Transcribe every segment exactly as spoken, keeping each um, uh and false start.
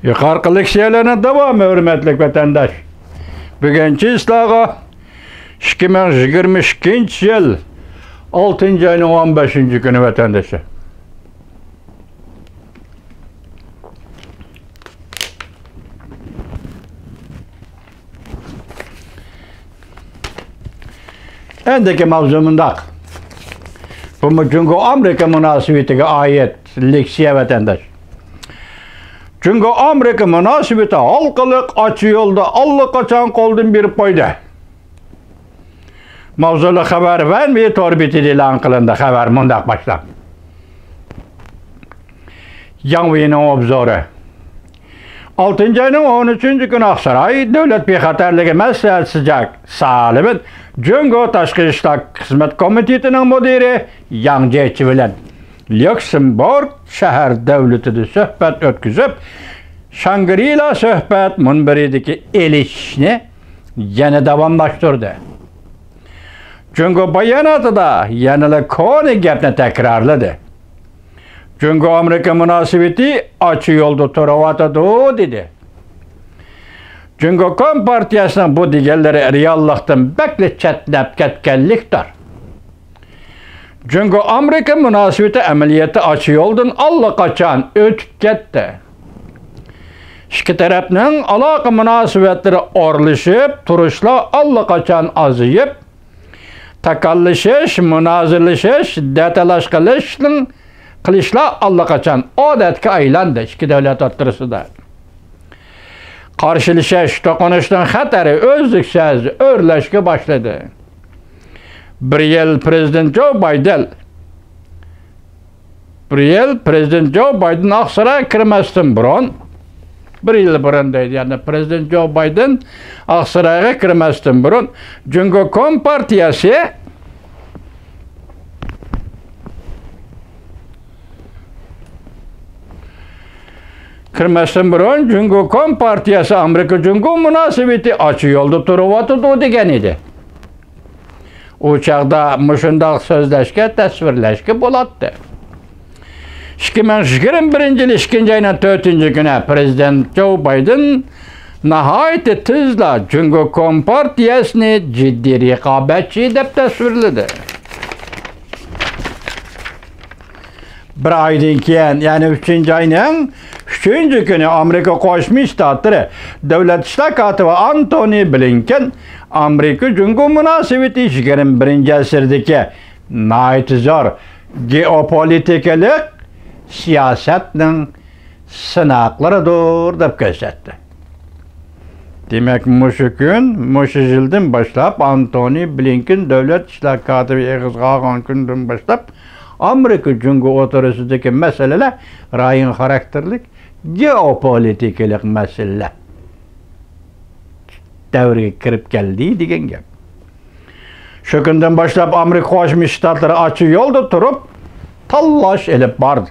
يۇقىرىقى لېكسىيەلەرنىڭ داۋامى، ھۆرمەتلىك ۋەتەنداش. بۈگۈنچە سىلەرگە ئىككى مىڭ يىگىرمە ئىككىنچى يىل ئالتىنچى ئاينىڭ ئون بەشىنچى كۈنى، ۋەتەنداشلار. ئەندىكى ماۋزۇ مۇنداق. بۇمۇ جۇڭگو ئامېرىكا مۇناسىۋىتىگە ئائىت لېكسىيە، ۋەتەنداش. جۇڭگو ئامېرىكا مۇناسىۋىتى ھالقىلىق ئاچا يولدا ئاللىقاچان قولدىن بېرىپ قويدى. ماۋزۇلۇق خەۋەر ۋەنۋى تور بېتىدە ئېلان قىلىندى. خەۋەر مۇنداق باشلانغان. ياڭ ۋېينىڭ ئوبزورى. ئالتىنچى ئاينىڭ ئون ئۈچىنچى كۈنى ئاقساراي دۆلەت بىخەتەرلىكى مەسلىھەتچىسى جاك سالىۋېن جۇڭگو تاشقى ئىشلار خىزمەت كومىتېتىنىڭ مۇدىرى ياڭ جيېچى بىلەن ليۇكسېمبۇرگ شەھەر دۆلىتىدە سۆھبەت ئۆتكۈزۈپ، شاڭگرىلا سۆھبەت مۇنبىرىدىكى ئېلىشىشنى يەنە داۋاملاشتۇردى. جۇڭگو باياناتىدا يەنىلا كونا گەپنى تەكرارلىدى. جۇڭگو ئامېرىكا مۇناسىۋىتى ئاچا يولدا تۇرۇۋاتىدۇ، دېدى. جۇڭگو كومپارتىيەسىنىڭ بۇ دېگەنلىرى رېئاللىقتىن بەكلا چەتنەپ كەتكەنلىكتۇر. جۇڭگو ئامېرىكا مۇناسىۋىتى ئەمەلىيەتتە ئاچا يولدىن ئاللىقاچان ئۆتۈپ كەتتى. ئىككى تەرەپنىڭ ئالاقە مۇناسىۋەتلىرى ئورلىشىپ تۇرۇشلار ئاللىقاچان ئازىيىپ، تاكاللىشىش، مۇنازىرىلىشىش، دەتالاش قىلىشنىڭ، قىلىشلار ئاللىقاچان ئادەتكە ئايلاندى ئىككى دۆلەت ئوتتۇرىسىدا. قارشىلىشىش، توقۇنۇشنىڭ خەتىرى ئۈزلۈكسىز ئۆرلەشكە باشلىدى. بىر يىل پرېزىدېنت جو بايدېن، بىر يىل پرېزىدېنت جو بايدېن ئاقسارايغا كىرمەستىن بۇرۇن، بىر يىل بۇرۇن دەيدۇ، يەنى پرېزىدېنت جو بايدېن ئاقسارايغا كىرمەستىن بۇرۇن، جۇڭگو كومپارتىيەسى كىرمەستىن بۇرۇن جۇڭگو كومپارتىيەسى ئامېرىكا جۇڭگو مۇناسىۋىتى ئاچا يولدا تۇرۇۋاتىدۇ دېگەن ئىدى. ئۇ چاغدا مۇشۇنداق سۆزلەشكە، تەسۋىرلەشكە بولاتتى. ئىككى مىڭ يىگىرمە بىرىنچى يىل ئىككىنچى ئاينىڭ تۆتىنچى كۈنى پرېزىدېنت جو بايدېن ناھايىتى تېزلا جۇڭگو كومپارتىيەسىنى جىددىي رىقابەتچى دەپ تەسۋىرلىدى. بىر ئايدىن كېيىن، يەنى ئۈچىنچى ئاينىڭ ئۈچىنچى كۈنى ئامېرىكا قوشما شتاتلىرى دۆلەت ئىشلار كاتىپى ئانتونى بلىنكېن ئامېرىكا جۇڭگو مۇناسىۋىتى يىگىرمە بىرىنچى ئەسىردىكى ناھايىتى زور گېئوپولىتىكىلىق سىياسەتنىڭ سىناقلىرىدۇر دەپ كۆرسەتتى. دېمەك، مۇشۇ كۈن، مۇشۇ يىلدىن باشلاپ ئانتونى بلىنكېن دۆلەت ئىشلار كاتىپى ئېغىزغا ئالغان كۈندىن باشلاپ ئامېرىكا جۇڭگو ئوتتۇرىسىدىكى مەسىلىلەر رايون خاراكتېرلىك گېئوپولىتىكىلىق مەسىلىلەر دەۋرىگە كىرىپ كەلدى دېگەن گەپ. شۇ كۈندىن باشلاپ ئامېرىكا قوشما شتاتلىرى ئاچا يولدا تۇرۇپ تاللاش ئېلىپ باردى.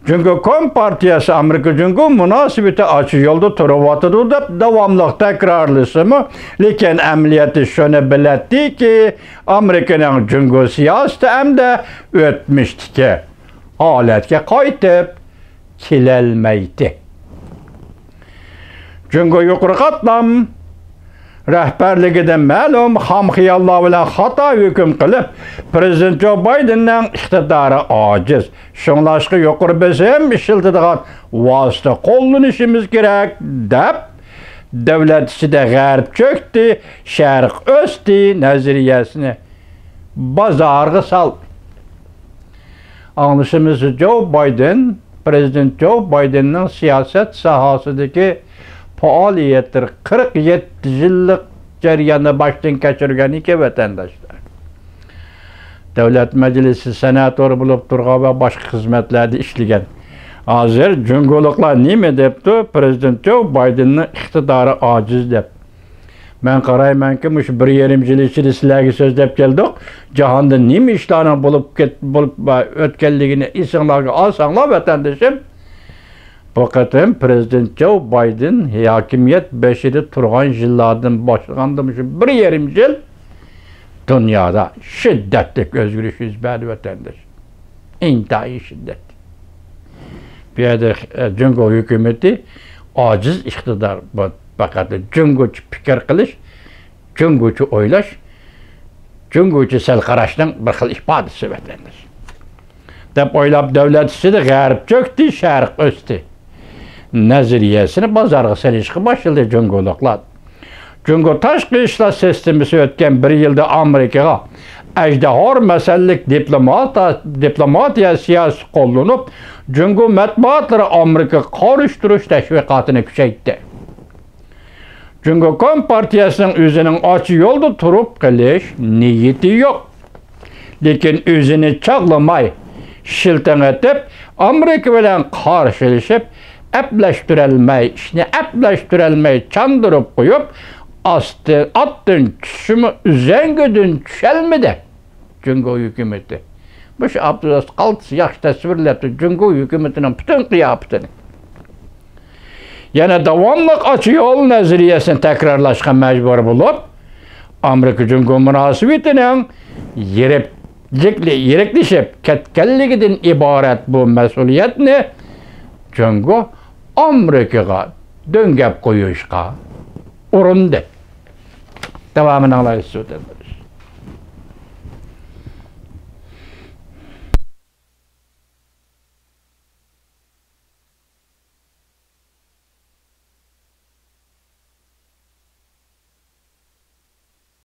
جۇڭگو كومپارتىيەسى ئامېرىكا جۇڭگو مۇناسىۋىتى ئاچا يولدا تۇرۇۋاتىدۇ دەپ داۋاملىق تەكرارلىسىمۇ، لېكىن ئەمەلىيەتتە شۇنى بىلەتتىكى، ئامېرىكىنىڭ جۇڭگو سىياسىتى ئەمدى ئۆتمۈشتىكى ھالەتكە قايتىپ كېلەلمەيتتى. جۇڭگو يۇقىرى قاتلام رەھبەرلىكىدىن مەلۇم خام خىياللار بىلەن خاتا ھۆكۈم قىلىپ، پرېزىدېنت جو بايدېننىڭ ئىقتىدارى ئاجىز، شۇڭلاشقا يۇقىرى بېسىم ئىشلىتىدىغان ۋاسىتە قوللىنىشىمىز كېرەك، دەپ، دۆلەت ئىچىدە غەرب چۆكتى، شەرق ئۆستى نەزەرىيەسىنى بازارغا سالدى. ئاڭلىشىمىزچە، جو بايدېن، پرېزىدېنت جو بايدېننىڭ سىياسەت ساھەسىدىكى پائالىيەتلىرى قىرىق يەتتە يىللىق جەرياننى باشتىن كەچۈرگەن ئىكەن، ۋەتەنداشلار. دۆلەت مەجلىسى سېناتورى بولۇپ تۇرغان ۋە باشقا خىزمەتلەردە ئىشلىگەن. ھازىر جۇڭگولۇقلار نېمە دەپتۇ؟ پرېزىدېنت جو بايدېننىڭ ئىقتىدارى ئاجىز دەپ. مەن قارايمەنكى، مۇشۇ بىر يېرىم يىل ئىچىدە سىلەرگە سۆزلەپ كەلدۇق. جاھاندا نېمە ئىشلارنىڭ بولۇپ كەت-، بولۇپ، ئۆتكەنلىكىنى ئېسىڭلارغا ئالساڭلار، ۋەتەندىشىم، بۇ قېتىم پرېزىدېنت جو بايدېن ھاكىمىيەت بېشىدا تۇرغان يىللاردىن باشلىغاندا مۇشۇ بىر يېرىم يىل دۇنيادا شىددەتلىك ئۆزگىرىش يۈز بەردى، ۋەتەنداش. ئىنتايىن شىددەتلىك. بۇ يەردە، ئە، جۇڭگو ھۆكۈمىتى ئاجىز ئىقتىدار، بۇ پەقەت جۇڭگوچە پىكىر قىلىش، جۇڭگوچە ئويلاش، جۇڭگوچە سەل قاراشنىڭ بىر خىل ئىپادىسى ۋەتەنداش. دەپ ئويلاپ، دۆلەت ئىچىدە غەرب چۆكتى، شەرق ئۆستى نەزەرىيەسىنى بازارغا سېلىشقا باشلىدى جۇڭگولۇقلار. جۇڭگو تاشقى ئىشلار سىستېمىسى ئۆتكەن بىر يىلدا ئامېرىكىغا ئەجدىھار مەسەللىك دىپلوماتا-، دىپلوماتىيە سىياسىتى قوللىنىپ، جۇڭگو مەتبۇئاتلىرى ئامېرىكىغا قارشى تۇرۇش تەشۋىقاتىنى كۈچەيتتى. جۇڭگو كومپارتىيەسىنىڭ ئۆزىنىڭ ئاچا يولدا تۇرۇپ قېلىش نىيىتى يوق. لېكىن ئۆزىنى چاغلىماي، شىلتىڭ ئېتىپ، ئامېرىكا بىلەن قارشىلىشىپ، ئەپلەشتۈرەلمەي، ئىشنى ئەپلەشتۈرەلمەي چاندۇرۇپ قويۇپ، ئاستى-، ئاتتىن چۈشسىمۇ ئۈزەڭگىدىن چۈشەلمىدى جۇڭگو ھۆكۈمىتى. مۇشۇ ئابدۇراس قالتىس ياخشى تەسۋىرلەپتۇ جۇڭگو ھۆكۈمىتىنىڭ پۈتۈن قىياپىتىنى. يەنە داۋاملىق ئاچا يول نەزەرىيەسىنى تەكرارلاشقا مەجبۇر بولۇپ، ئامېرىكا جۇڭگو مۇناسىۋىتىنىڭ يىرىك-، يىرىكلىشىپ كەتكەنلىكىدىن ئىبارەت بۇ مەسئۇلىيەتنى جۇڭگو ئامېرىكىغا دۆڭگەپ قويۇشقا ئۇرۇندى. داۋامىنى ئاڭلايسىز.